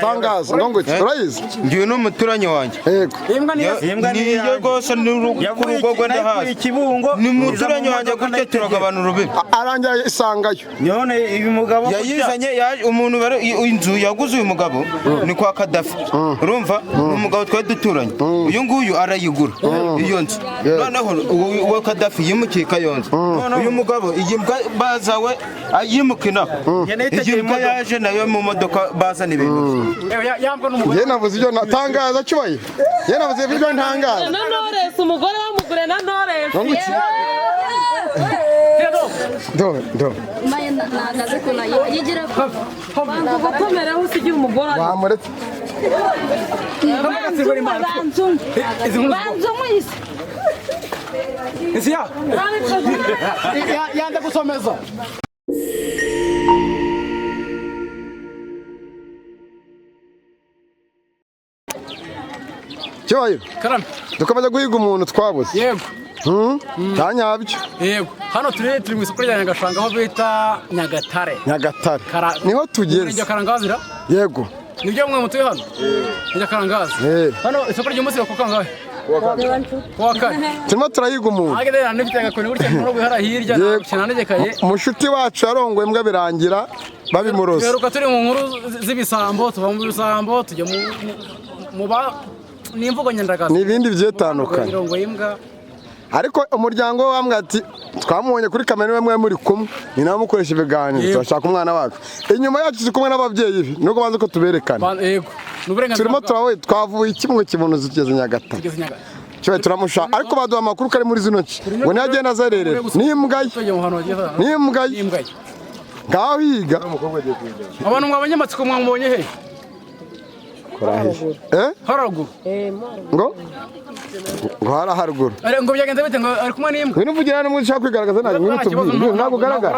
Tangaza ndongo urayizi. Ngiye n'umuturanyi wanjye. Yego. Niyo rwose ni ku rugo rwe ndahazi. Ni umuturanyi wanjye gutya turagabana urubibi. Arangira isangayo. None uyu mugabo yayizanye umuntu inzu yaguze uyu mugabo ni kwa Kadafi. Urumva ni umugabo twari duturanye. Uyu nguyu arayigura iyo nzu. Noneho uwo Kadafi yimukiye Kayonza. Uyu mugabo iyi mbwa bazawe ayimukina. Iyi mbwa yaje nayo mu modoka bazana ibintu. Njye navuze ibyo natangaza cyubaye. Njye navuze ibyo ntangaza. Na Knowless umugore wamugure na Knowless. Do do. Maye nagaze kuna yigira Banza gukomeraho usigira umugore. Wamuretse. Banzu mwisi. Isiya. Yanda gusomeza. Cyubahiro. Karame. Dukomeza guhiga umuntu twabuze. Yego. Tanyabyo. Yego. Hano turi mu isoko rya Nyagashanga aho bita Nyagatare. Nyagatare. Niho tugeze. Karangazi. Yego. Nibyo mwe mutuye hano? Njya Karangazi. Hano isoko ry'umunsi wa kangahe? Kuwa kane. Turimo turahiga umuntu. Agende nifite agakoni gutya nkuru guhara hirya kinanegekaye. Mushuti wacu yarongoye imbwa birangira babimuroze. Tuheruka turi mu nkuru z'ibisambo, tuva mu bisambo tujya mu ba n'imvugo nyandagazi. Ni ibindi byetandukanye. Irongoye imbwa. Ariko umuryango we wambwiye ati twamubonye kuri kamera niwe mwe muri kumwe ni nawe mukoresha ibiganiro turashaka umwana wacu. Inyuma yacu turi kumwe n'ababyeyi be nubwo banze ko tuberekana. Yego. Turimo turabaye twavuye kimwe kibuno zigeze Nyagatare. Cyo turamushaka ariko baduha amakuru kari muri zino nce ngo ntagenda azererera n'imbwa ye n'imbwa ye ngaho yiga. Abantu mwa abanyamatsiko mwamubonye he? Eh? Haruguru. Ngo? Ngo hara haruguru. Ngo byagenze bite ngo ari kumwe n'imbwa? Ngwino uvugira hano ushaka kwigaragaza naje ngwino tubwire. Ntabwo ugaragara.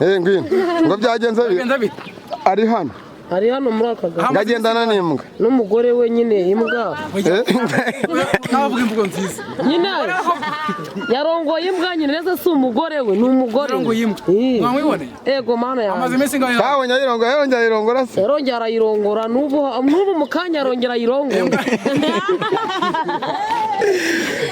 Eh ngwino. Ngo byagenze bite? Ari hano. Ari hano muri aka gace. Ngagendana n'imbwa. N'umugore we nyine imbwa. Navuga imvugo nziza. Nyine yarongoye imbwa nyine neza si umugore we ni umugore. Yarongoye imbwa. Mwamwiboneye? Ego mana yanjye. Amaze iminsi ingahe? Cyabonye ayirongoye yarongera ayirongora se. Yarongera arayirongora n'ubu mu kanya arongera ayirongora.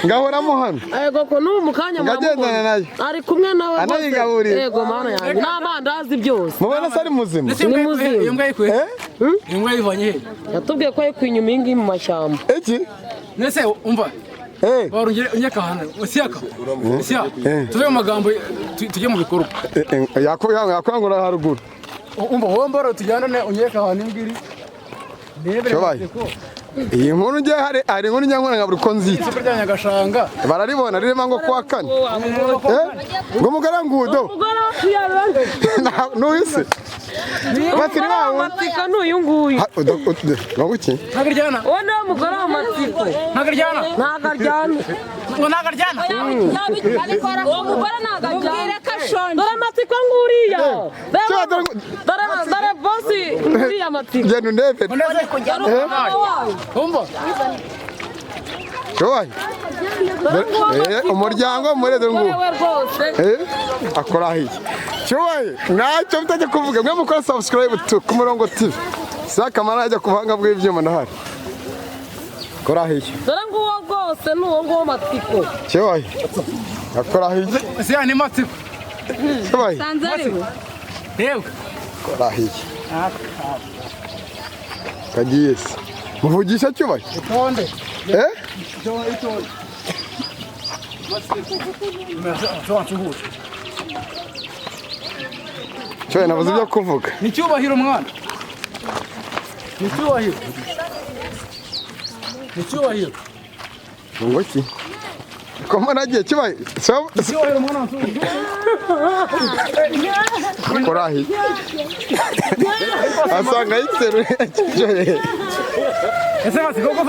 Ngahoramo hano. Ego ko n'ubu mu kanya ngagendana nayo. Ari kumwe nawe rwose. Anayigaburira. Ego mana yanjye. N'amandazi byose. Mubona se ari muzima? Ni muzima. Imbwa yikuye. Imbwa yivanye he? Yatubwiye ko yikuye inyuma y'ingi mu mashyamba. Iki? Nese umva. Barongere unyeka hano. Usiyaka. Usiya. Tuve mu magambo tujye mu bikorwa. Yakwangura haruguru. Umva wowe mboro tujyane unyeka ahantu imbwa iri. Cyobaye. Iyi nkuru njye hari inkuru njye nkora nkabura uko nzita. Isoko rya Nyagashanga. Bararibona rirema ngo kuwa kane. Ngo umugore ngudo. Nuhise. Batiri bawo. Amatsiko n'uyu nguyu. Ngo iki? Ntago. Uwo ni umugore w'amatsiko. Ntago aryana. Ntago aryana. Ngo ntago aryana. Uwo mugore ntago aryana. Dore amatsiko nguriya. Dore bosi nguriya amatsiko. Genda undebe. Umva. Cyobaye. Umuryango mureze nguwo. Akora iki? Cyobaye. Ntacyo mutajya kuvuga. Mwe mukora subscribe ku Murongo TV. Sakamara ajya kuhanga bw'ibyuma ndahari. Akora iki? Dore nguwo rwose ni uwo nguwo matsiko. Cyobaye. Akora iki? Siya ni matsiko. Cyobaye. Yewe. Akora iki? Kagiye se. Muvugisha Cyubaye? Itonde. Eh? Itonde. Cyubaye nabuze ibyo kuvuga. Ni cyubahiro mwana. Ni cyubahiro. Ni cyubahiro. Ngo iki? Ko mbona agiye Cyubaye? Cyubahiro mwana. Korahi. Asanga yiteruye. Ese matsiko ko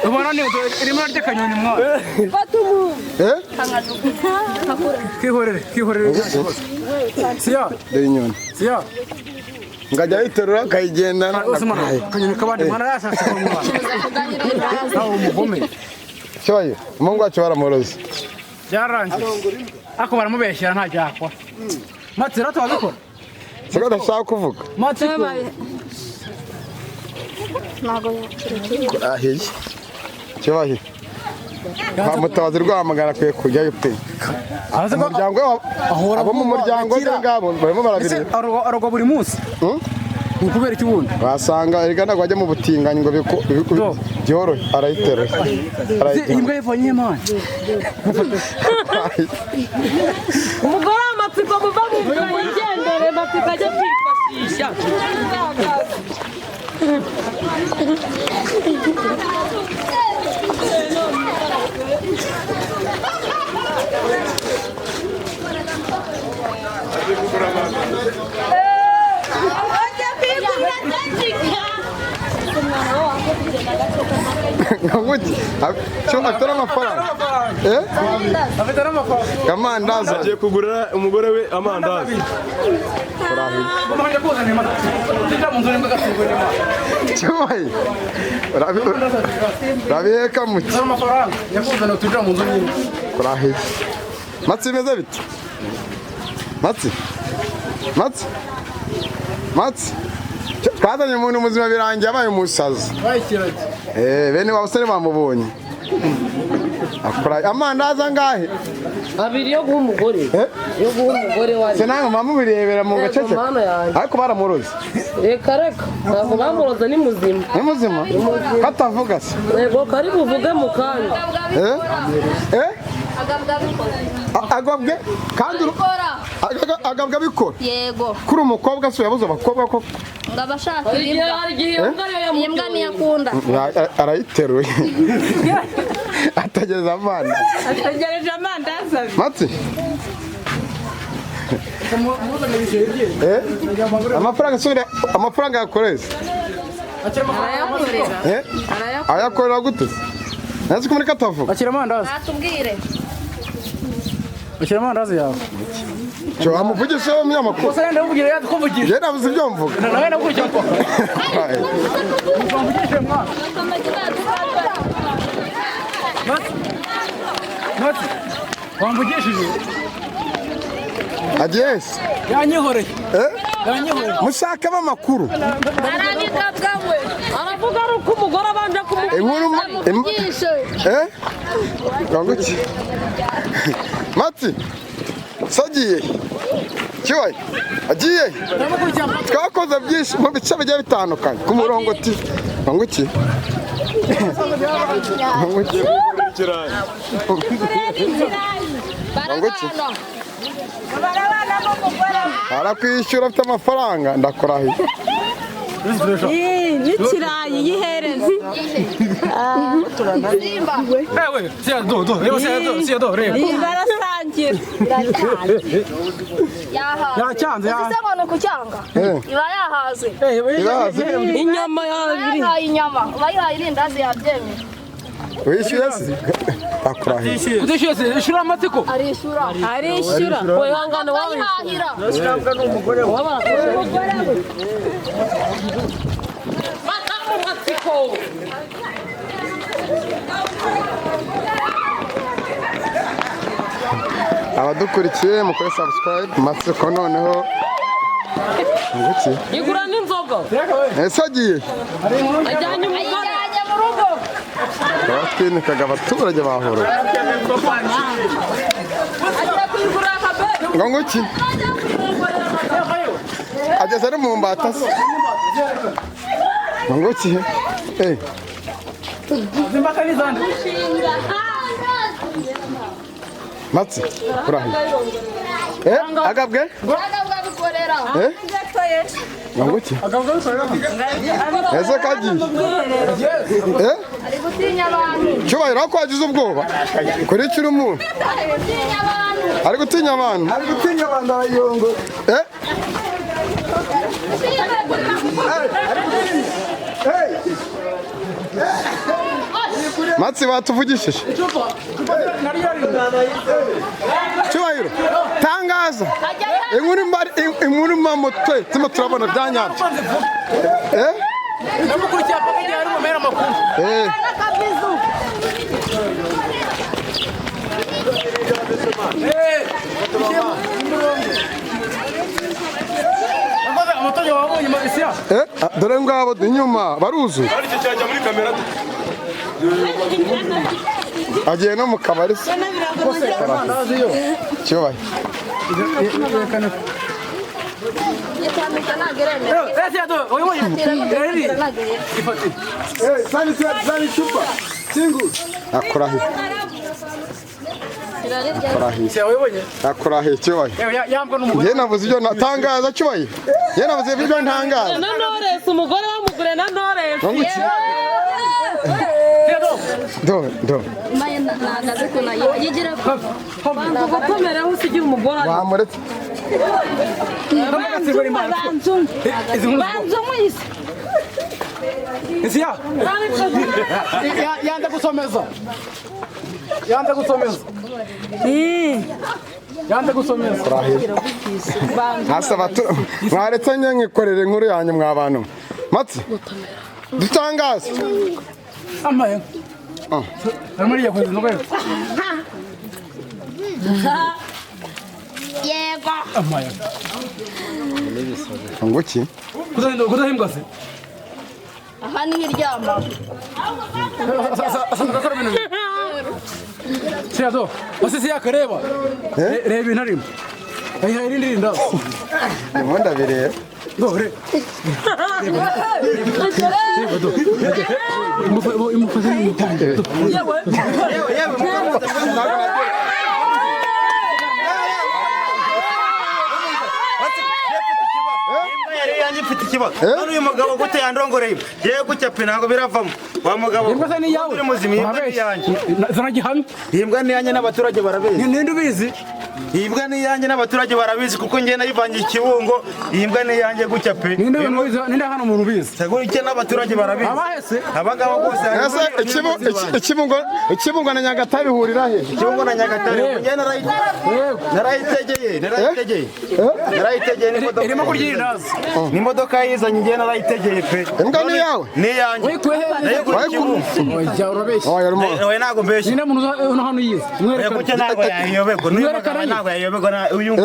ubona ni irimo rya kanyoni mwana. Eh? Kihorere, kihorere. Siya. Dore inyoni. Siya. Ngajya ayiterura akayigendana. Kanyoni kabandi mwana yashatse kumwana. Nawe umugome. Cyubahiro, umuhungu wacu baramuroze. Byarangiye. Ako baramubeshyera nta byakora. Matsi rero twabikora. Siko adashaka kuvuga. Matsi ntabwo yakira. Ahiye. Cyubahiro. Kwa Mutabazi Rwamagana akwiye kujyayo pe. Umuryango we, abo mu muryango we ngabo barimo barabireba. Arogwa buri munsi. Ni ukubera iki ubundi? Wasanga erega ntabwo bajya mu butinganyi ngo byorohe. Arayiteruye. Arayiteruye. Imbwa yivanye imana. Umugore w'amatsiko muva mu nzira yigendere, matsiko ajya kwifashisha. Nguki. Cyo afite n'amafaranga. Afite n'amafaranga. Amandazi. Agiye kugurira umugore we amandazi. Cyubahiro. Urabiheka muki. Amafaranga yakuzana tujya mu nzu nyine. Kurahiye. Matsi bimeze bite? Matsi. Matsi. Matsi. Twazanye umuntu muzima birangiye abaye umusazi. Bene wa basore bamubonye. Akora amandazi angahe? Abiri yo guha umugore. Yo guha umugore wari. Se nange mamubirebera mu gacece. Ariko baramuroze. Reka reka. Ntabwo bamuroze, ni muzima. Ni muzima? Katavuga se. Yego kari buvuge mu kanya. Agabwe kandi agabwe abikora. Yego. Kuri umukobwa se yabuze abakobwa ko ngabashaka imbwa. Imbwa niyo akunda. Arayiteruye. Ategereza amanda. Ategereje amandazi abiri. Matsi. Amafaranga asubira, amafaranga yakoreza. Arayakorera. Ayakorera gute? Nazi ko muri katavuga. Akira amandazi. Atubwire. Akira amandazi yawe. Cyo amuvugisha wo munyamakuru. Gusa yenda uvugira yakuvugisha. Njye nabuze ibyo mvuga. Nawe nakurikira ko. Mvugishije mwana. Matsi. Wamvugishije? Ageze. Yanyihoreye. Yanyihoreye. Mushakamo amakuru. Aravuga ari uko umugore abanje kumubwira. Inkuru Nganguki. Matsi. Sagiye. Kiwaye. Agiye. Twakoze byinshi mu bice bigiye bitandukanye ku murongo ti. Nganguki. Nganguki. Nganguki. Arakwishyura afite amafaranga ndakurahiye. N'ikirayi yihereze. Barasangira. Yacyanze. Uzi se ngo ni ukucyanga? Iba yahaze. Inyama yayihaye inyama. Ubayihaye irindazi yabyemeye. Wishyuye se? Akurahiye. Utishyuye se? Ishyura amatsiko. Arishyura. Arishyura. Wihangane wawe. Akayihahira. Matamu matsiko. Abadukurikiye mukore subscribe matsiko noneho. Nguki. Igura n'inzoga. Ese agiye? Ajyanye umugore. Ajyanye mu rugo. Batwinikaga abaturage bahoro. Agiye kuyigurira akabebe. Ngo nguki. Ageze ari mu mbata se. Ngo nguki. Imbata ni zande. Matsi, urahiye. Agabwe? Agabwe abikorera. Ngo nguki. Ese kagiye? Ari gutinya abantu. Cyubahiro ko wagize ubwoba. Kuri kiri umuntu. Ari gutinya abantu. Ari gutinya abantu. Ari gutinya abantu arayongo. Matsi batuvugishije. Cyubahiro tangaza inkuru Impamo twe turimo turabona byanyabyo. Namukurikiye paka igihe ari bumere amakuru. Dore ngabo inyuma baruzuye. Agiye no mu kabari se. Cyubahe. Akora he? Akora he cyubahe? Njye navuze ibyo natangaza cyubahe. Njye navuze ibyo ntangaza. Na Knowless umugore wamugure na Knowless. Do do. Gukomeraho usigira umugore. Wamuretse. Yanze gusomeza. Yanze gusomeza. Yanze gusomeza. Hasaba mwaretse njye nkikorera inkuru yanyu mwa bantu. Matsi. Dutangaze. Amaye. Yego. Amaye. Nguki? Kudahembwa se? Aha ni iryama. Siyazo, wasisi yakareba. Reba ibintu arimo. Ayiha irindi rindazi. Ndimo ndabireba. Do re. Mfite ikibazo. None uyu mugabo gute yandongoreye? Yewe gutya pe ntabwo biravamo. Wa mugabo. Imbwa ni yawe. Uri muzima imbwa ni yanjye. Zana gihamya. Imbwa ni yanjye n'abaturage barabizi. Ninde ubizi? Imbwa ni yanjye n'abaturage barabizi kuko ngiye nayivangiye ikibungo. Imbwa ni yanjye gutya pe. Ninde ubizi? Ninde hano umuntu ubizi? Gutya n'abaturage barabizi. Abahese? Abagabo bose. Ese ikibungo na Nyagatare bihurira he? Ikibungo na Nyagatare. Ngiye narayitegeye. Narayitegeye. Narayitegeye n'imodoka. Irimo kurya irindazi. Imodoka yizanye ngiye narayitegeye pe. Imbwa ni yawe? Ni yanjye. Oya urabeshya. Oya ntabwo mbeshya. Ninde muntu uno hano yize? Mwereka. Gutya ntabwo yayoberwa. N'uyu mugabo ntabwo yayoberwa na uyu.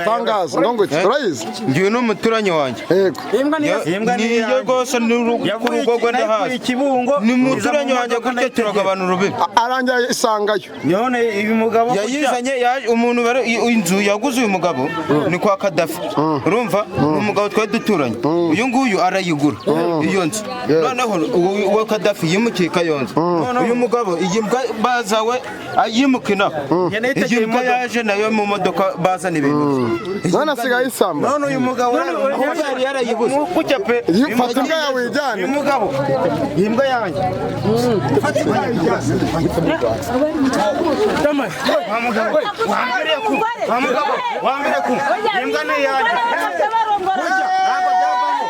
Tangaza ndongo urayizi? Ngiye n'umuturanyi wanjye. Yego. Imbwa ni Imbwa ni iyo rwose ni urugo rwe ndahazi. Ni umuturanyi wanjye gutya turagabana urubibi. Arangira isangayo. None uyu mugabo yayizanye umuntu inzu yaguze uyu mugabo ni kwa Kadafi. Urumva? Ni umugabo twari duturanye. Uyu nguyu arayigura iyo nzu. Noneho uwo Kadafi yimukiye Kayonza. Uyu mugabo iyi mbwa bazawe ayimukina. Iyi mbwa yaje nayo mu modoka bazana ibintu. None asigaye isamba. None uyu mugabo yari yarayibuze. Gutya pe. Fata imbwa yawe ijyane. Uyu mugabo iyi mbwa yanjye. Fata imbwa yawe ijyane. Wa mugabo wambere ku. Wa mugabo wambere ku. Imbwa ni yanjye. Ntabwo byavamo.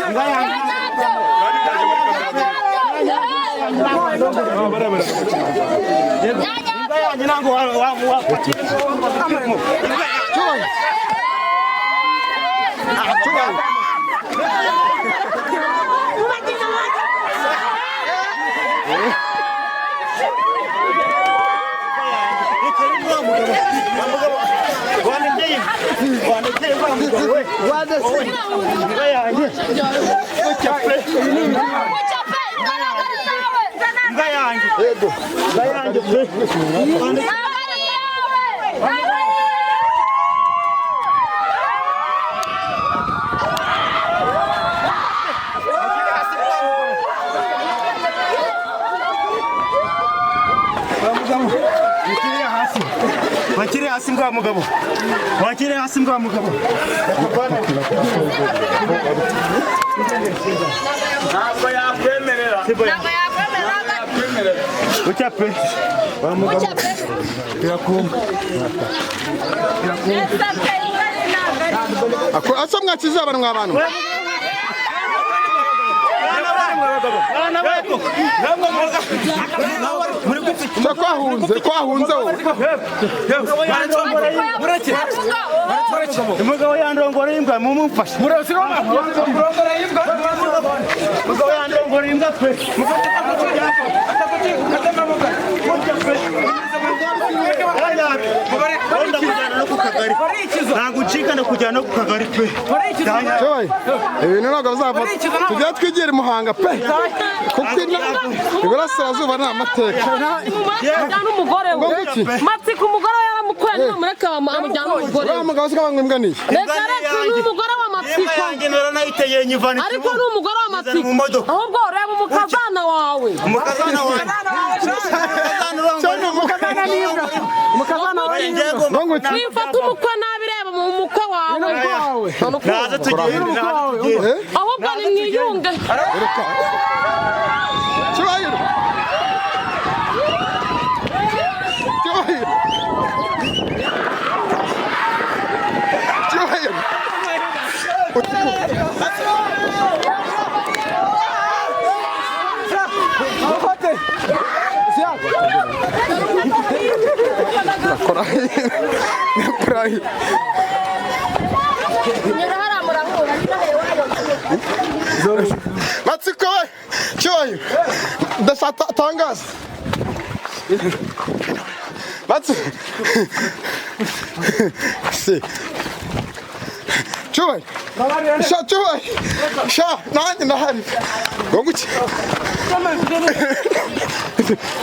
Imbwa yanjye ntabwo Imbwa yanjye. Yego. Imbwa yanjye pe. Wakire hasi mbwa mugabo. Wakire hasi mbwa mugabo. Ntabwo yakwemerera. Ntabwo yakwemerera. Gutya pe. Wa mugabo. Birakumva. Asa mwakize abantu mwa bantu. Kwahunze kwahunze wowe. Umugabo yandongora imbwa mumufashe. Umugabo yandongora imbwa pe. Ntabwo ucikana kujyana no ku kagari pe. Ibintu ntabwo bizafata tujya twigira i Muhanga pe, kuko iburasirazuba ni amateka. Umugore we Matsiko, umugore we yaramukweye, nimumureke amujyana umugore we. Mugabo se kabangwa imbwa niyi? Reka reka, ni umugore wa Matsiko, ariko ni umugore wa Matsiko. Ahubwo reba umukazana wawe. Umukazana wawe. Umukazana wawe. Wifata umukwe nabi, reba mu mukwe wawe. Naze tugende. Ahubwo ni mwiyunge. Cyubahiro. Cyubahiro. Cyubahiro. Matsiko we, Cyubahiro, ndashaka tangaza. Matsiko si Cyubahiro, sha Cyubahiro, sha nanjye ndahari ngo nguki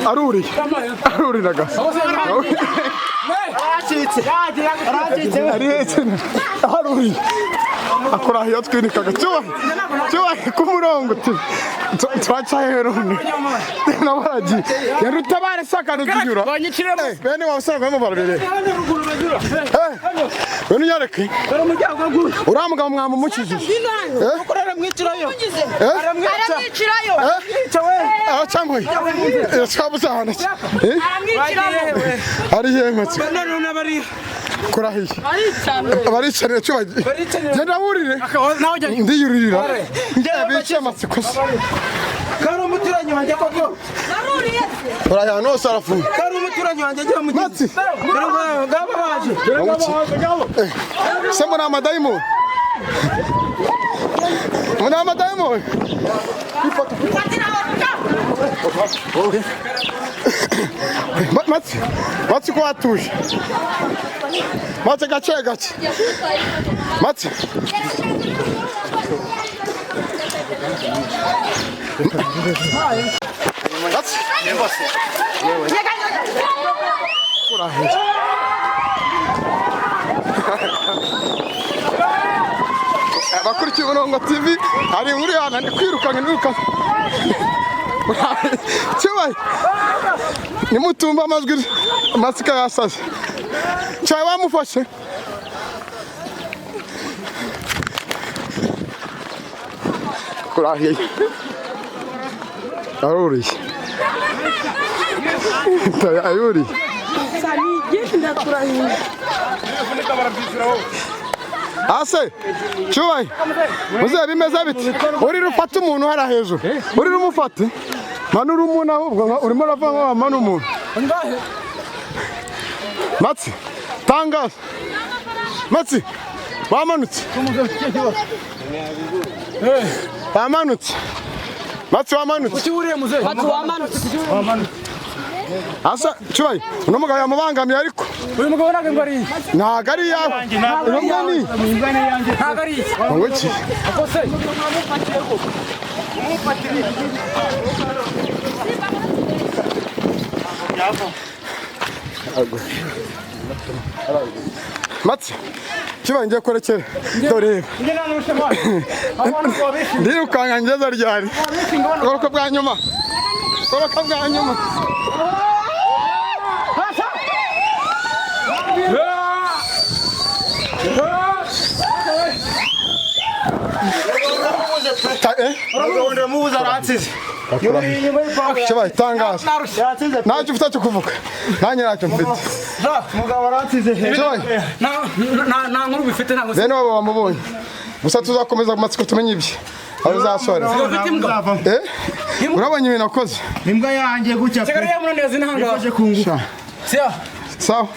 aruriye aruriraga aruriye akora iyo twinikaga. Cyubahiro, Cyubahiro ku murongo turacaye none nabaragiye yarutabare sakanu tunyura bene wabasanga bamubarurire bene unyareke uriya mugabo mwamumukijije aramwicirayo aracamuye twabuze ahantu ari yemetse kurahiye baricanira. Cyubahiro, genda wurire ndiyuririra bicaye amatsiko se. Kari umuturanyi wanjye koko. Uraye ahantu hose arafunga. Kari umuturanyi wanjye agiye mu Matsi. Ngabo baje. Se muri amadayimoni, muri amadayimoni. Matsi, Matsi ko watuje. Matsi gake gake. Matsi. Matsi. Abakurikiye Umurongo TV, hari inkuru yana ndi kwirukanka nirukanka. Cyubahiro, nimutumva amajwi masika yasaze. Cyawe bamufashe. Kurahiye. Aruriye. Ayuriye. Ase, Cyubahiro, muzehe bimeze bite? Urira ufate umuntu hariya hejuru. Urira umufate. Manura umuntu ahubwo urimo uravuga ngo wamana umuntu. Matsi, tangaza. Matsi, wamanutse. Wamanutse. Matsi wamanutse. Matsi wamanutse. Asa, Cyubahiro, uno mugabo yamubangamiye ariko. Uyu mugabo ntabwo imbwa ari iye. Ntabwo ari iyawe. Imbwa ni iye. Ntabwo ari iye. Ngo iki? Ako se. Matsi, Cyubahiro ngiye kurekera. Dore. Ndirukanka ngeze ryari. Goroka bwa nyuma. Goroka bwa nyuma. Ndamubuza aransize. Cyubahiro tangaza. Ntacyo ufite cyo kuvuga. Nanjye ntacyo mfite. Mugabo aransize. Cyubahiro. Nta nkuru bifite ntabwo. Bene wabo bamubonye. Gusa tuzakomeza amatsiko tumenye ibye. Aho uzasoreza. Ufite imbwa. Eh? Urabonye ibintu akoze. Imbwa yanjye gutya pe. Sigara yamunaniye zinahangaha. Ifashe ku ngufu. Sha. Siya. Sawa.